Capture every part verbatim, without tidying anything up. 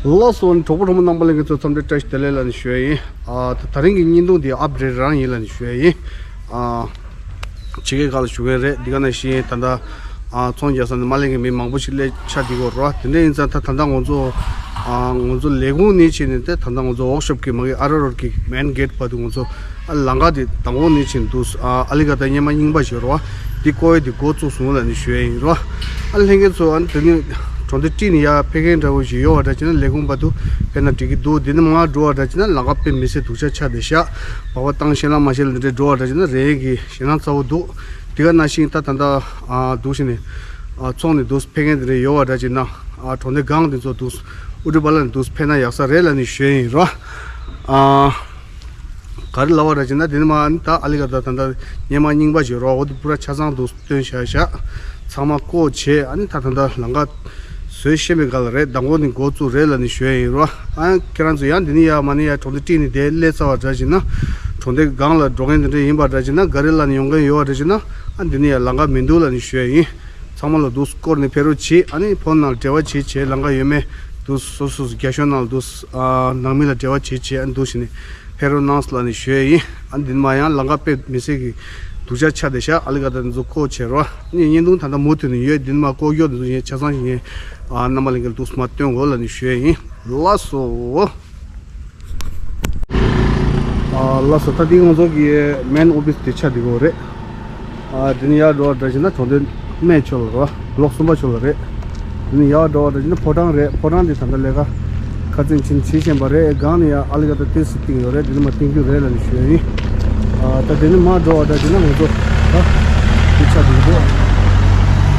ལགས་སོ། གྲོགས་པོ་གྲོགས་མོ་རྣམ་པ་ལྷན་རྒྱས་ཚོ་འཚམས་འདྲི་བཀྲ་ཤིས་བདེ་ལེགས་ལབ་ནས་ཞུ་ཡ་ཡིན། ཨ། ད་ད་རིང་གི་བརྙན་ཐུང་འདི་ཨབ་ཌེ་ཊི་རང་ཡིན་ལབ་ནས་ཞུ་ཡ་ཡིན། ཨ། ཕྱི་རྒྱལ་ཁག་ལ་བཞུགས་མཁན་རེད། འདི་ག་ནང་བཞིན་ད་ལྟ། ཨ། ཚོང་རྒྱག་ས་ནས་མ་ལེན་མཁན་མི་མང་པོ་ཞིག་སླེབས་ཆགས་བསྡད་ཀྱི་ཡོད་རེད་བ། དེ་འདྲ་ཡིན་ཙང་ད་ད་ལྟ་ང་ཚོ། ཨ། ང་ཚོ་ལས་ཁུངས་ནས་བྱས་ནས་ད་ད་ལྟ་ང་ཚོ་ཝོག་ཤོབ་ཀྱི་མ་གི་ཨ་ར་རོཌ་ཀྱི་མེན་གེ་ཊི་བར་དུ་ང་ཚོ། ཨ། ལམ་ཁ་དེ་མདང་དགོང་ནས་བྱས་འདུག་ཨ། ཨ་ལི་ག་ད་སྙེ་མ་རྙིང་པ་ཞིག་རེད་བ། འདི་བརྐོ་ཡས་དེ་འགོ་བཙུགས་སོང་ལབ་ནས་ཞུ་ཡ་ཡིན་རེད་བ། ཨ། ལྷན་རྒྱས་ཚོ། ཨ། དེ་ནས་གྲོང་སྡེ་སྤྲིན་ནས་ཡར་ཕེབས་མཁན་འདྲ་བོ་ཞིག་ཡོད་པ་འདྲ་བྱས་ན་ལས་ཁུངས་བར་དུ་ཕེབས་ན་འགྲིག་གི་འདུག་འདི་ནས་མར་འགྲོ་བ་འདྲ་བྱས་ན་ལམ་ཁ་དཔེ་མི་སྲིད་སྡུག་ཅག་ཆགས་བསྡད་ཤག་སྦག་སྦག་བཏང་ཤེས་ལ་མ་ཤེས་ལ་འདི་འདྲས་འགྲོ་བ་འདྲ་བྱས་ན་རེད་ཀྱི་ཞེད་སྣང་ཚ་པོ་འདུག་འདི་ག་ནང་བཞིན་ད་ད་ལྟ། ཨ། འདུག་བྱས་ནས། ཨ། ཚོང་ནས་འདུག་ཕེབས་མཁན་དེ་འདྲས་ཡོད་པ་འདྲ་བྱས་ན། ཨ། གྲོང་སྡེ་སྒང་དེ་ཚོ་འདུག་ཨུ་ཊི་པ་ལ་ནས་འདུག་ཕེབས་ན་ཡག་ས་རེད་ལབ་ནས་ཞུ་ཡ་ཡིན་རེད་བ། ཨ། ག་རེ་ལབ་པ་རེད་ཅེ་ན། དེ་ནས་མར་ཨ་ནི་ད་ཨ་ལི་ག་ད་ད་ལྟ་སྙེ་མ་རྙིང་པ་ཞིག་རེད་བ། འོ་དེ་པུ་ར་ཆ་ཚང་དུ་བཏོན་བཞག་བཞག་ཚང་མ་བརྐོ་བྱས། ཨ་ནི་ད་ད་ལྟ་ལམ་ཁ་བཟོས་ཤེས་པའི་སྒང་ལ་རེད། མདང་དགོང་ནས་འགོ་བཙུགས་རེད་ལབ་ནས་ཞུ་ཡ་ཡིན་རེད་བ། ཨ། ཁྱེད་རང་ཚོ་ཡང་འདི་ནས་ཡར་མར་ནས་ཡར་གྲོང་སྡེ་སྤྲིན་ནས་དེ་སླེབས་ཚར་བ་འདྲ་བྱས་ན། གྲོང་སྡེ་སྒང་ལ་འགྲོ་མཁན་དེ་འདྲ་ཡིན་པ་འདྲ་བྱས་ན། ག་རེ་ལབ་ནས་ཡོང་མཁན་ཡོད་པ་འདྲ་བྱས་ན། ཨ། འདི་ནས་ཡར་ལམ་ཁ་མི་འདུག་ལབ་ནས་ཞུ་ཡ་ཡིན། ཚང་མ་ལ་འདུག་སྐོར་ནས་ཕེབས་རོགས་བྱེད། ཨ་ནི་ཕོན་ནང་འབྲེལ་བ་བྱེད་བྱེད། ལམ་ཁ་ཡོད་མེད་འདུག་སོ་སོ་སོ་རྒྱ་གཞུང་ནང་ལ་འདུག་ཨ། ནང་མི་ལ་འབྲེལ་བ་བྱེད་བྱེད། ཨ་ནི་འདུག་བྱས་ནས་ཕེབས་རོགས་གནང་ལབ་ནས་ཞུ་ཡ་ཡིན། ཨ་ནི་འདི་ནས་མར་ཡང་ལམ་ཁ་དཔེ་མི་སྲིད་ཀྱི་སྡུག་ཅག་ཆགས་བསྡད་ཤག་ཨ་ལི་ག་ད་འདི་ཚོ་བརྐོ་བྱས་རོགས། ཨ་ནི་བརྙན་ཐུང་ད་ལྟ་མུ་མཐུད་ནས་ཡོད། འདི་ནས་མར་བརྐོ་རྒྱུ་འདི་ཚོ་ཡིན་ཆ་ཚང་ཞིག་ཡིན། ཨ། རྣམ་པ་ལྷན་རྒྱས་འདུག་མར་སྟོན་དགོས་ལབ་ནས་ཞུ་ཡ་ཡིན། ལགས་སོ། ཨ། ལགས་སོ། ད་འདི་ང་ཚོ་གི་མེན་ཨོ་ཕི་སི་དེ་ཆགས་བསྡད་ཡོད་རེད། ཨ། དེ་ནས་ཡར་འགྲོ་བ་འདྲ་བྱས་ན་གྲོང་སྡེ་སྨད་ཕྱོགས་ལ་རེད་བ། ལོག་གསུམ་པ་ཕྱོགས་ལ་རེད། དེ་ནས་ཡར་འགྲོ་བ་འདྲ་བྱས་ན་ཕོ་བྲང་རེད། ཕོ་བྲང་དེ་ད་ལྟ་ལས་ཀ་ཁ་ཚིག་ཕྱིན་བྱེད་བཞིན་པ་རེད། སྒང་ནས་ཡར་ཨ་ལི་ག་ད་ཏོག་ཙམ་བཏིང་ཡོད་རེད། དེ་ནས་མར་བཏིང་རྒྱུ་རེད་ལབ་ནས་ཞུ་ཡ་ཡིན། ཨ། ད་དེ་ནས་མར་འགྲོ་བ་འདྲ་བྱས་ན་ང་ཚོ་ད་དེ་ཆགས་བསྡད་འདུག་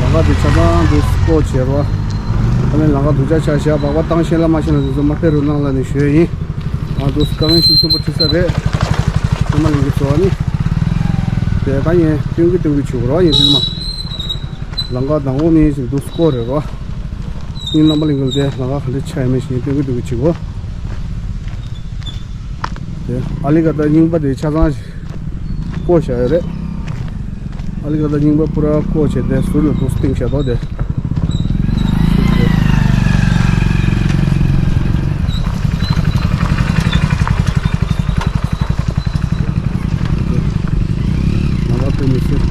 ལམ་ཁ་དེ་ཆ་ཚང་དེ་བརྐོ་བྱས་རེད་བ། ཨ་ནི་ལམ་ཁ་སྡུག་ཅག་ཆགས་ཤག་སྦག་སྦག་བཏང་ཤེས་ལ་མ་ཤེས་ལ་དེ་ཚོ་མར་ཕེབས་རོགས་གནང་ལབ་ནས་ཞུ་ཡ་ཡིན། ཨ། འདུག་དཀའ་ངལ་ཤུགས་ཆེན་པོ་འཕྲད་ས་རེད། རྣམ་པ་ལྷན་རྒྱས་ཚོ། ཨ་ནི་དེ་ད་ངས་སྟོན་གི་སྟོན་གི་བྱེད་དགོས་རེད་བ། ཡིན་དེ་ནས་མར་ལམ་ཁ་མདང་དགོང་ནས་འདུག་བརྐོ་རེད་བ། ཨ་ནི་རྣམ་པ་ལྷན་རྒྱས་དེ་ལམ་ཁ་ག་འདྲ་ཆགས་ཡོད་མེད་ཞིག་སྟོན་གི་སྟོན་གི་བྱེད་དགོས། དེ་ཨ་ལི་ག་ད་རྙིང་པ་དེ་ཆ་ཚང་ཞིག་བརྐོ་བཞག་ཡོད་རེད། ཨ་ལི་ག་ད་རྙིང་པ་པུ་ར་བརྐོ་བྱས་ཏེ་ཟུར་ལ་འདུག་བཏིང་བཞག་འདུག་དེ། ལམ་ཁ་དཔེ་མི་སྲིད་ཞེད་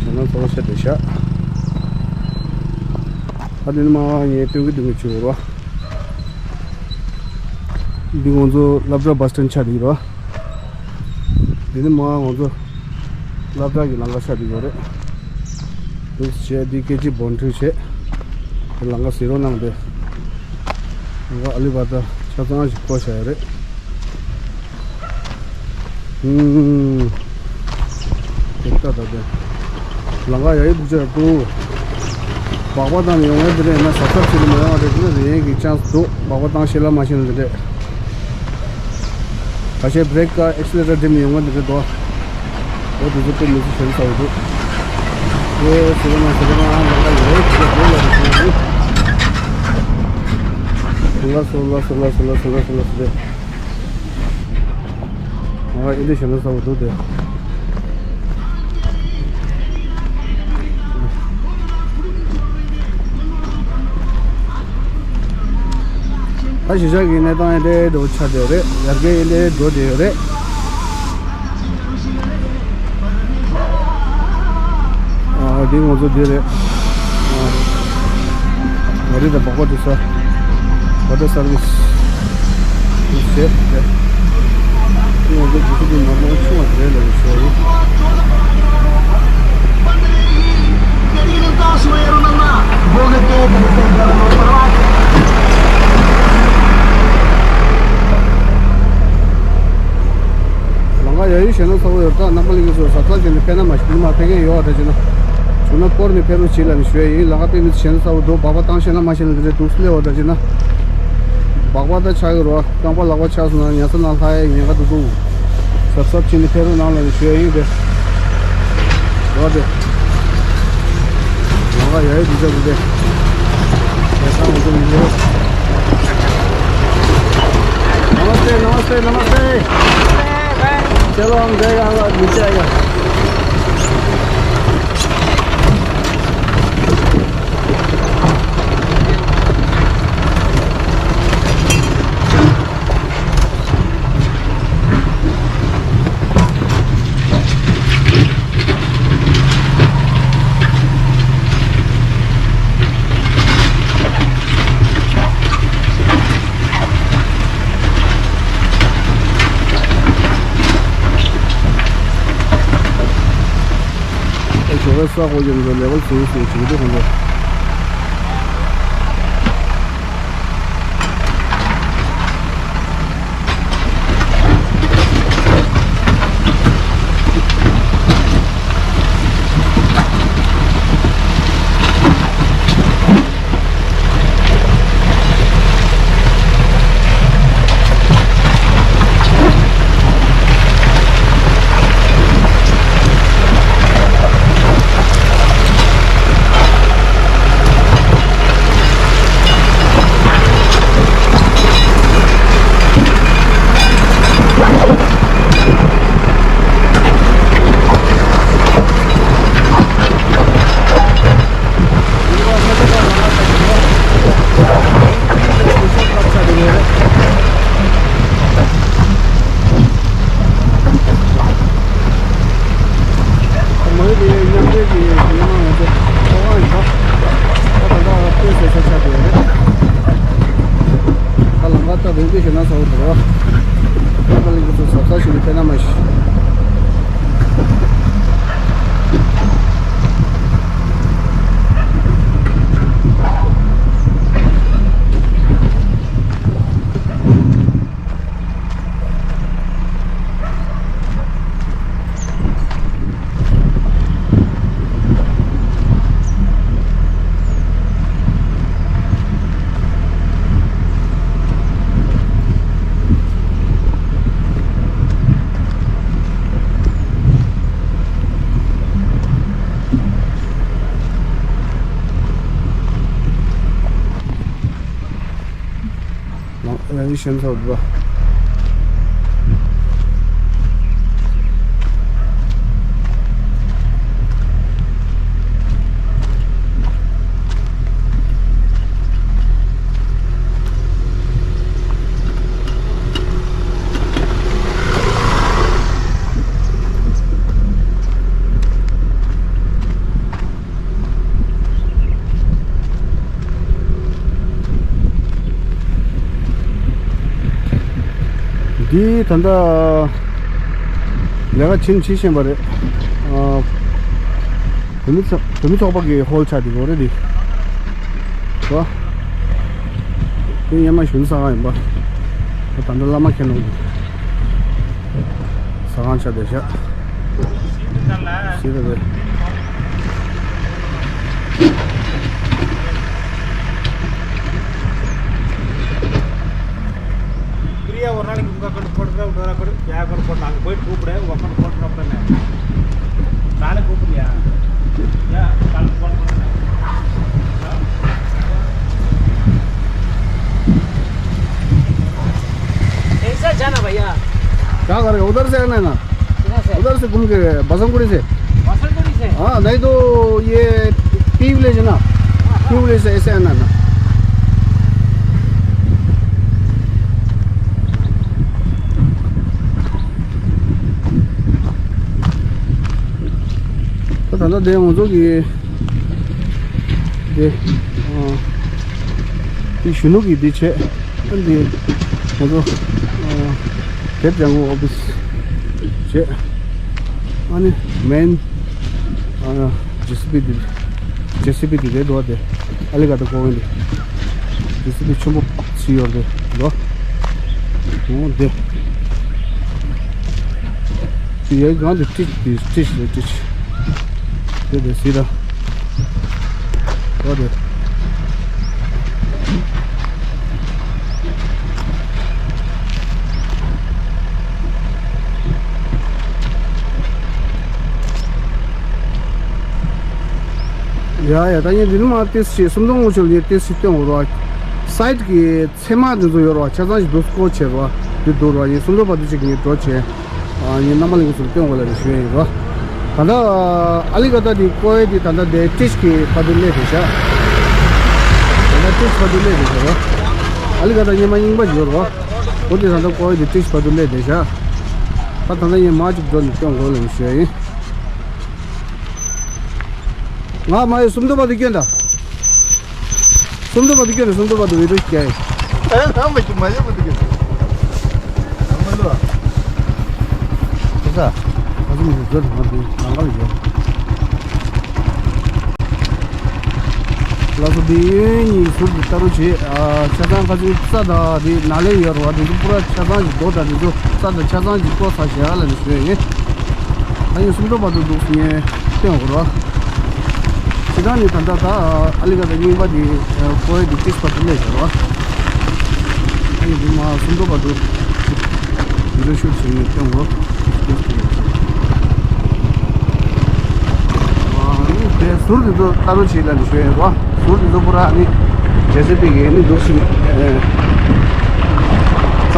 སྣང་ཚ་པོ་ཆགས་བསྡད་ཤག་ད་དེ་ནས་མར་ངས་སྟོན་གི་སྟོན་གི་བྱེད་དགོས་རེད་བ། འདི་ང་ཚོ་སློབ་གྲྭ་བྷ་སི་ཊན་ཆགས་བསྡད་ཡོད་རེད། འདི་ནས་མར་ང་ཚོ་སློབ་གྲྭ་གི་ལམ་ཁ་ཆགས་བསྡད་ཡོད་རེད། འདུག་བྱས་འདི་སྐད་ཅིག་བོན་ཁྲུས་བྱས། ལམ་ཁ་ཟེར་རོགས་གནང་དེ། ལམ་ཁ་ཨ་ལི་བ་ད་ཆ་ཚང་ཞིག་བརྐོ་བཞག་ཡོད་རེད། ཧུམ། དེ་ལྟ་ད་དེ། ལམ་ཁ་ཡག་ཡོད་དུ་ཆགས་འདུག་སྦག་སྦག་བཏང་ནས་ཡོང་ཡ་དེ་འདྲ་ཡིན་ན་གཟབ་གཟབ་བྱས་ནས་མ་ཡོང་བ་རེད། དེ་ནས་རེད་ཡིན་གྱི་ཆན་སི་འདུག་སྦག་སྦག་བཏང་ཤེས་ལ་མ་ཤེས་ལ་དེ་འདྲས། ཁ་ཤས་བྷི་རེག་ག་ཨེག་སི་ལེ་ཊར་འགྲིམ་ནས་ཡོང་བ་འདི་འདྲ་འདུག་འོ་དེ་ཚོ་དཔེ་མི་སྲིད་ཞེད་སྣང་ཚ་པོ་འདུག་ཨེ་ཟེར་བ་ན་ཟེར་བ་ན་ལམ་ཁ་ཡོད་རེད། དེ་འདྲ་འདུག་ལ་རེད་ཟེར་ན། ལགས་སོ་ལགས་སོ་ལགས་སོ་ལགས་སོ་ལགས་སོ་ལགས་སོ་རེད། ཨ། ཨེ་འདྲ་ཞེད་སྣང་ཚ་པོ་འདུག་དེ། ད་གཞིས་ཆགས་ཀྱི་གནས་སྟངས་ཨེ་འདྲའི་འགྲོ་ཆགས་བསྡད་རེད། ཡར་རྒྱས་ཨེ་འདྲའི་འགྲོ་བསྡད་ཡོད་རེད། ཨ། འདི་ང་ཚོ་འདི་རེད། ཨ། ང་རི་དང་སྦག་སྦག་འདུག་ས། ཝ་ཊར་སར་ཝི་སི་འདུག་ཟེར་ཏེ། ང་ཚོ་འདི་ཚོ་གི་ནོར་མང་ཆུང་བ་རེད་ལབ་ཞུ་བ་ཡིན། ལམ་ཁ་ཡག་ཡོད་ཞེད་སྣང་ཚ་པོ་ཡོད། ད་རྣམ་པ་ལྷན་རྒྱས་ཚོ་གཟབ་གཟབ་བྱས་ནས་ཕེབས་ན་མ་གཞི་མ་ཕེབས་མཁན་ཡོད་པ་འདྲ་བྱས་ན། བྱུང་ན་སྐོར་ནས་ཕེབས་རོགས་བྱེད་ལབ་ནས་ཞུ་ཡ་ཡིན། ལམ་ཁ་དཔེ་མི་སྲིད་ཞེད་སྣང་ཚ་པོ་འདུག་སྦག་སྦག་བཏང་ཤེས་ན་མ་ཤེས་ན་འདི་འདྲའི་འདུག་སླེབས་པ་འདྲ་བྱས་ན། སྦག་སྦག་ད་ཆགས་ཀྱི་རེད་བ། རྐང་པ་ལག་པ་ཆག་སོང་ན་ཉལ་ས་ནང་ལྷག་ཡའི་ཉེན་ཁ་འདུག་འདུག་གཟབ་གཟབ་བྱས་ནས་ཕེབས་རོགས་གནང་ལབ་ནས་ཞུ་ཡ་ཡིན་པས། རོགས་དེ། ལམ་ཁ་ཡག་ཡོད་འདུག་ཅག་འདུག་སྟེ། ལས་ས་འོང་དུ་མི་འགྱུར། नमस्ते नमस्ते नमस्ते। चलो हम जाएगा, हम नीचे आएगा। ཞོགས་པའི་ས་གོ་ཡོམ་ཚོ་ལེ་བལ་སུ་སུ་བྱེད་ཀྱི་འདུག་ཁོང་ཚོ། ལང་ཡང་ཡི་ཤན་ཚོགས་པ། འདི་ད་ལྟ་ལས་ཀ་ཕྱིན་ཕྱིན་བཞིན་པ་རེད། ཨ། བོད་མི་ཚོགས་བོད་མི་ཚོགས་པ་གི་ཧོལ་ཆགས་འདུག་རེད་འདི། ཨ། དེ་སྔོན་མ་གཞོན་ས་ཁང་ཡིན་པ། ད་ལྟ་བླ་མ་མཁན་ནོ། ཟ་ཁང་ཆགས་བསྡད་ཤག་ཤེས་རབ་རེད། क्रिया और नाले उनका कर फोड़ रहा, उधर कर, क्या कर फोड़, नाले कोई ठूप रहे, वो अपन फोड़ रहा अपने। नाले को लिया। या, कल फोड़ रहा। ऐसा जाना भैया। क्या करेगा? उधर से आना है ना। किधर से? उधर से घूम के बसंतगुड़ी से। बसंतगुड़ी से? हाँ, नहीं तो ये टी विलेज है ना, हाँ, हाँ। टी विलेज से ऐसे आना ना। ད་ད་ལྟ་དེ་ང་ཚོ་གི་དེ་ཨ་དེ་གཞོན་ནུ་གི་དེ་བྱས། ཨ་འདི་ང་ཚོ་ཨ་དེབ་ལྗང་གུ་ཨོ་ཕི་སི་བྱས། ཨ་ནི་མེན་ཨ་ཇེ་སི་བི་དེ་ཇེ་སི་བི་དེ་རེད་འདུག་དེ། ཨ་ལི་ག་ད་ཀོ་ཝན་དེ་ཇེ་སི་བི་ཆེན་པོ་ཕག་ཚི་ཡོད་རེད་འདུག་འོ་དེ། དེ་ཡའི་སྒང་དེ་ཏིས་དེ་ཏིས་རེད་ཏིས། དེ་དེ་སི་ར། འོ་དེ། ཡ་ཡ། ད་ངས་འདི་ནས་མར་ཏིས་ཞིག་སུམ་མདོ་སྔོན་ཆད་ལ་ངས་ཏིས་ཞིག་སྟོན་དགོས་རེད་བ། སའིཌ་གི་ཚེར་མ་འདི་ཚོ་ཡོད་རེད་བ། ཆ་ཚང་ཞིག་འདུག་སྐོར་བྱས་རེད་བ། འདི་འདུག་རེད་བ། ངས་སུམ་མདོ་བར་དུ་ཅིག་ངས་འགྲོ་བྱས། ཨ་ངས་རྣམ་པ་ལྷན་རྒྱས་ཚོར་སྟོན་དགོས་ལབ་ནས་ཞུ་ཡ་ཡིན་རེད་བ། ད་ལྟ་ཨ་ལི་ག་ད་འདི་ཀོ་ཝེ་འདི་ད་ལྟ་དེ་ཏིས་གི་བར་དུ་སླེབས་བསྡད་ཤག་ད་ལྟ་ཏིས་བར་དུ་སླེབས་བསྡད་ཤག་རེད་བ། ཨ་ལི་ག་ད་སྔོན་མ་རྙིང་པ་ཞིག་ཡོད་རེད་བ། འོ་དེ་ད་ལྟ་ཀོ་ཝེ་འདི་ཏིས་བར་དུ་སླེབས་བསྡད་ཤག་ད་ད་ལྟ་ངས་མར་ཅིག་འགྲོ་ནས་སྟོན་དགོས་ལབ་ནས་ཞུ་ཡ་ཡིན། ང་མ་ཡོད་སུམ་མདོ་བར་དུ་སྐྱོན་ད། སུམ་མདོ་བར་དུ་སྐྱོན་ནས་སུམ་མདོ་བར་དུ་བི་ཌིའོ་སྐྱེལ་ཡིན། ཨེ་ཁ་མ་ཅིག་མ་ཡོད་བར་དུ་སྐྱོན། ཁ་མ་ལོ། ཁ་ས། ཁ་ས་མི་འདུག་འགྲོ་དང་མ་འདུག་ནང་ཁ་ལ་ཡོད། ལགས་སོ། དེ་ཡོན་གཉིས་ཟུར་དུ་ལྟ་རུ་བྱེད། ཨ། ཆ་ཚང་ཁ་ཚིག་རྩྭ་དང་དེ་ནགས་ལས་ཡོད་རེད་བ། དེ་ཚོ་པུ་ར་ཆ་ཚང་གི་རྡོ་དང་དེ་ཚོ་རྩྭ་དང་ཆ་ཚང་གི་བཀོག་ཚར་བཞག་ལབ་ནས་ཞུ་ཡ་ཡིན། ཨ་ཡིན། སུམ་མདོ་བར་དུ་འདུག་ངས་སྟོན་དགོས་རེད་བ། ཁྱེད་རང་ནི་ད་ལྟ་ད་ཨ་ལི་ཀ་ད་རྙིང་པ་དེ་བཀོག་ཡ་དེ་ཏིས་བར་དུ་སླེབས་བཞག་རེད་བ། ཨ་ཡིན། དེ་མ་སུམ་མདོ་བར་དུ་བི་ཌི་ཡོ་ཤུ་ཊི་བྱས་ནས་སྟོན་དགོས། དེ་ཟུར་དེ་ཚོ་ལྟ་རོགས་བྱེད་ལབ་ནས་ཞུ་ཡ་ཡིན་རོ། ཟུར་དེ་ཚོ་པུ་ར་ནི་ཇེ་སི་བི་གིས་ནི་འདུག་སེ་གཙང་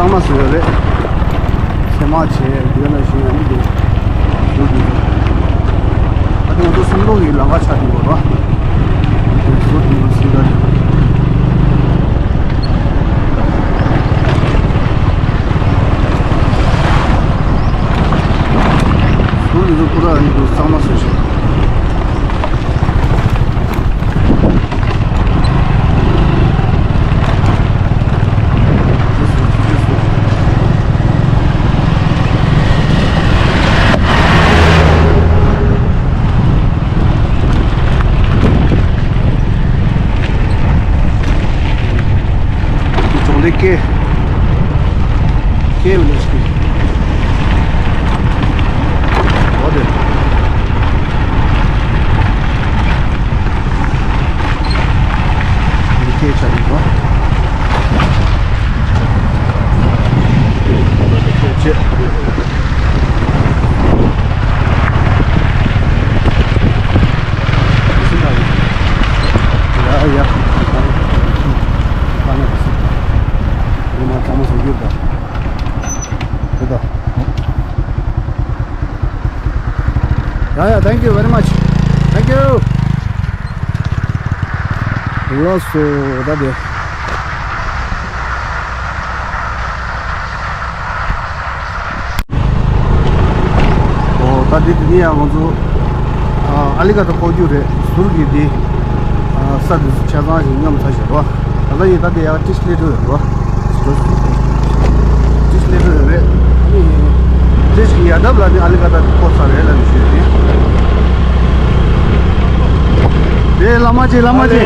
མ་བཟོས་ཡོད་རེད། ཚེར་མ་བྱས་ཡོད་ན་ཞུ་ཡ་ནི་དེ་ཟུར་དེ་ཚོ། ད་དེ་ང་ཚོ་སུམ་མདོ་གི་ལམ་ཁ་ཆགས་ཀྱི་ཡོད་རོ། ཟུར་དེ་ཚོ་སུམ་མདོ་རེད། ཟུར་འདི་ཚོ་པུ་ར་ཡིན་དུས་གཙང་མ་བཟོས་ཤིང་། ཅོག་ལེ་ཀེ། ཀེ་ཝི་ལེཇ་ཀེ། འོ་དེ། འདི་ཀེ་ཆ་རེད་བ། ཀེ་ཆེ། ཡ་ཡ། ཨ་ན་ཟེར། ངོ་མ་གཙང་མ་བཟོ་རྒྱུ་ད། དེ་ད། ཡ་ཡ། Thank you very much. Thank you. ལགས་སོ། ད་དེ། ཨོ། ད་འདི་དེ་ནས་ཡང་ང་ཚོ་ཨ་ལི་ཀ་ད་བཀོག་རྒྱུ་རེད། ཟུར་གྱི་འདི་ས་དེ་ཆ་ཚང་ཞིག་མཉམ་ཚ་བཞག་རོ། ད་ལྟ་ཡིན། ད་དེ་ཡང་ཏིས་སླེབས་འགྲོ་ཡོད་རོ། ཏིས་སླེབས་འགྲོ་ཡོད་རེད། ཨ་ནི་ཏིས་ཀྱི་ཡ་འདབས་ལ་ནི་ཨ་ལི་ཀ་ད་བཀོག་ཚར་རེད་ལབ་ནས་ཞུས་ཏེ། དེ་བླ་མ་ཅིག་བླ་མ་ཅིག་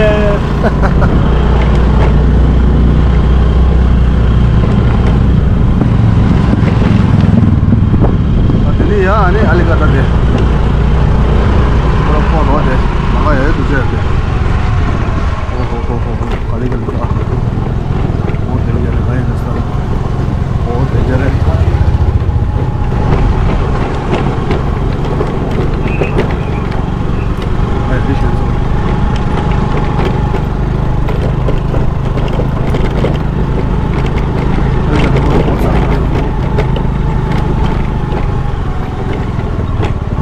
ཨ་དེ་ནས་ཡ་ཨ་ནི་ཨ་ལི་ཀ་ད་དེ། ཁོ་ར་ཁོ་རོ་དེ་ལ་ང་ཡ་ཡ་དུ་ཅེ་དེ། ཨོ་ཧོ་ཧོ་ཧོ་ཧོ། ཨ་ལི་ཀ་ལི་ཀ། ཨོ་དེ་ཡ་ལི་ཀ་ཡ་ལི་ས། ཨོ་དེ་ཡ་རེད།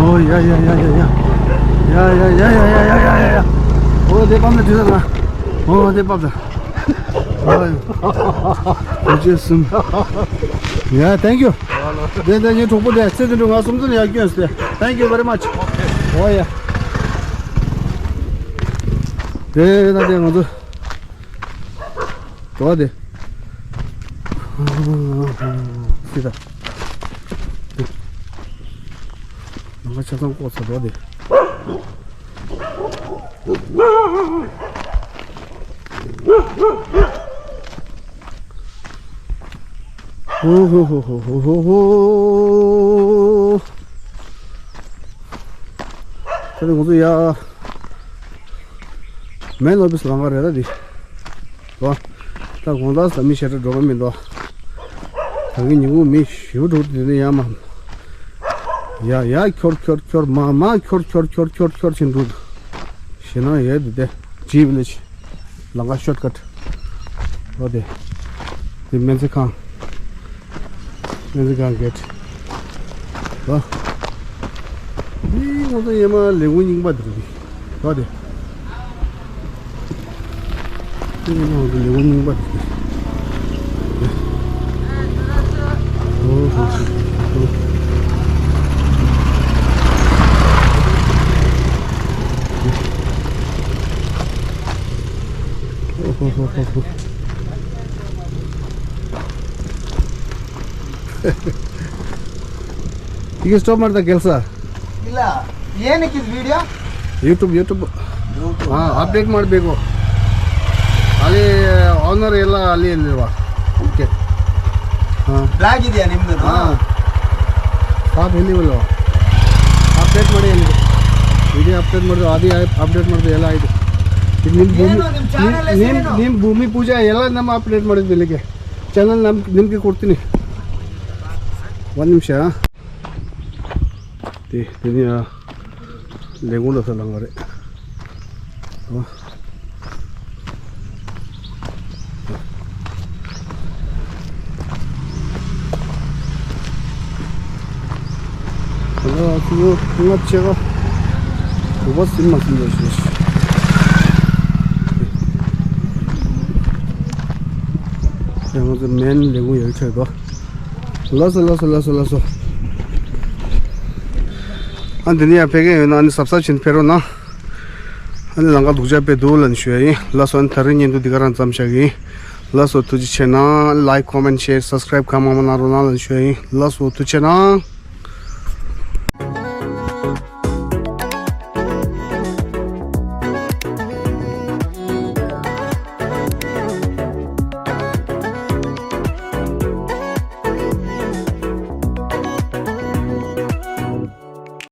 ཨོ་ཡ་ཡ་ཡ་ཡ་ཡ། ཡ་ཡ་ཡ་ཡ། ཨོ་དེ་པམ་ལ་དུས་ད། ཨོ་དེ་པམ་ད། ཨོ་ཡ། ཨོ་ཅེ་སུམ། ཡ། Thank you. དེ་དེ་ངའི་གྲོགས་པོ་དེ་ཚེ་དེ་འགྲོ་ང་སུམ་ཚོ་ལ་ཡར་སྐྱོན་ཟེར། Thank you very much. ཨོ་ཡ། དེ་ད་དེ་ང་ཚོ། འགྲོ་བ་དེ། སི་ད། ནང་ཆ་ཚང་བཀོག་ཚར། འགྲོ་བ་དེ། ཧོ་ཧོ་ཧོ། ད་ནི་ང་ཚོ་ཡ། མེན་ཨོ་ཕི་སི་ལམ་ཁ་རེད་ད་འདི། ལོ། ད་དགོང་དག་ས་མི་ཞེ་དྲག་འགྲོ་གི་མི་འདུག་ད་གི་ཉིན་གུང་མི་ཞེ་པོ་འགྲོ་དུས་ནི་ཡ་མ། ཡ་ཡ། ཁྱོར་ཁྱོར་ཁྱོར། མ་མ་ཁྱོར་ཁྱོར་ཁྱོར་ཁྱོར་ཁྱོར་བྱེད་འགྲོ་དུས། ཞེ་ན་ཡ་དུ་དེ་ཇི་བི་ལེ་ཇི། ལམ་ཁ་ཤོར་ཀཊ། ལོ་དེ། དེ་སྨན་རྩིས་ཁང་། སྨན་རྩིས་ཁང་གེ་ཊི། ལོ། འདི་ང་ཚོ་ཡེ་མ་ལས་ཁུངས་རྙིང་པ་འདི་རེད། ལོ་དེ། འདི་ཡེ་མ་ང་ཚོ་ལས་ཁུངས་རྙིང་པ་འདི་རེད། ཨོ་ཧོ་ཧོ། ཨོ་ཧོ་ཧོ་ཧོ་ཧོ། ठीक है, स्टॉप मारता कैसा? ಇಲ್ಲ, ಏನಕ್ಕೆ ಇದು ವಿಡಿಯೋ? YouTube, YouTube. YouTube. हाँ, अपडेट ಮಾಡಬೇಕು. ಅಲ್ಲಿ ಓನರ್ ಎಲ್ಲ ಅಲ್ಲಿ ಇಲ್ವಾ? ಓಕೆ. ಹಾಂ. ಬ್ಲಾಕ್ ಇದೆಯಾ ನಿಮ್ದು? ಹಾಂ. ಸಾಬ್ ಎಲ್ಲಿ ಇಲ್ವಾ? ಅಪ್ಡೇಟ್ ಮಾಡಿ ಅಲ್ಲಿ. ವಿಡಿಯೋ ಅಪ್ಡೇಟ್ ಮಾಡಿದ್ರು, ಅದೇ ಅಪ್ಡೇಟ್ ಮಾಡಿದ್ರು, ಎಲ್ಲ ಆಯಿತು. ಇದು ನಿಮ್ಮ ಭೂಮಿ, ಏನು ನಿಮ್ಮ ಚಾನಲ್ ಹೆಸರೇನು? ನಿಮ್ಮ ಭೂಮಿ ಪೂಜಾ ಎಲ್ಲ ನಮ್ಮ ಅಪ್ಡೇಟ್ ಮಾಡಿದ್ವಿ ಇಲ್ಲಿಗೆ. ಚಾನಲ್ ನಮ್ಮ ನಿಮಗೆ ಕೊಡ್ತೀನಿ. ಒಂದು ನಿಮಿಷ. དེ་དེ་ནི་ཡ་ལས་ཁུངས་ལ་ཚ་ལང་ག་རེད། ཨོ། ཨ་ལ་ཚུ་ང་ཆེ་ག་གུ་པ་སིམ་མ་སིམ་ལ་ཤེས། ཡང་ང་ཚོ་མེན་ལས་ཁུངས་ཡོད་ཆོད་དོ། ལགས་སོ་ལགས་སོ་ལགས་སོ་ལགས་སོ། ཨ་འདི་ནས་ཡང་ཕེབས་མཁན་ཡོད་ན་ཨ་ནི་གཟབ་གཟབ་བྱས་ནས་ཕེབས་རོགས་གནང་། ཨ་ནི་ལམ་ཁ་སྡུག་ཅག་དཔེ་འདུག་ལབ་ནས་ཞུ་ཡ་ཡིན། ལགས་སོ། ཨ་ནི་ད་རིང་བརྙན་ཐུང་འདི་ག་རང་མཚམས་བཞག་གི་ཡིན། ལགས་སོ། ཐུགས་རྗེ་ཆེ་གནང་། Like, comment, share, subscribe གང་མང་མང་གནང་རོགས་གནང་ལབ་ནས་ཞུ་ཡ་ཡིན། ལགས་སོ། ཐུགས་རྗེ་ཆེ་གནང་།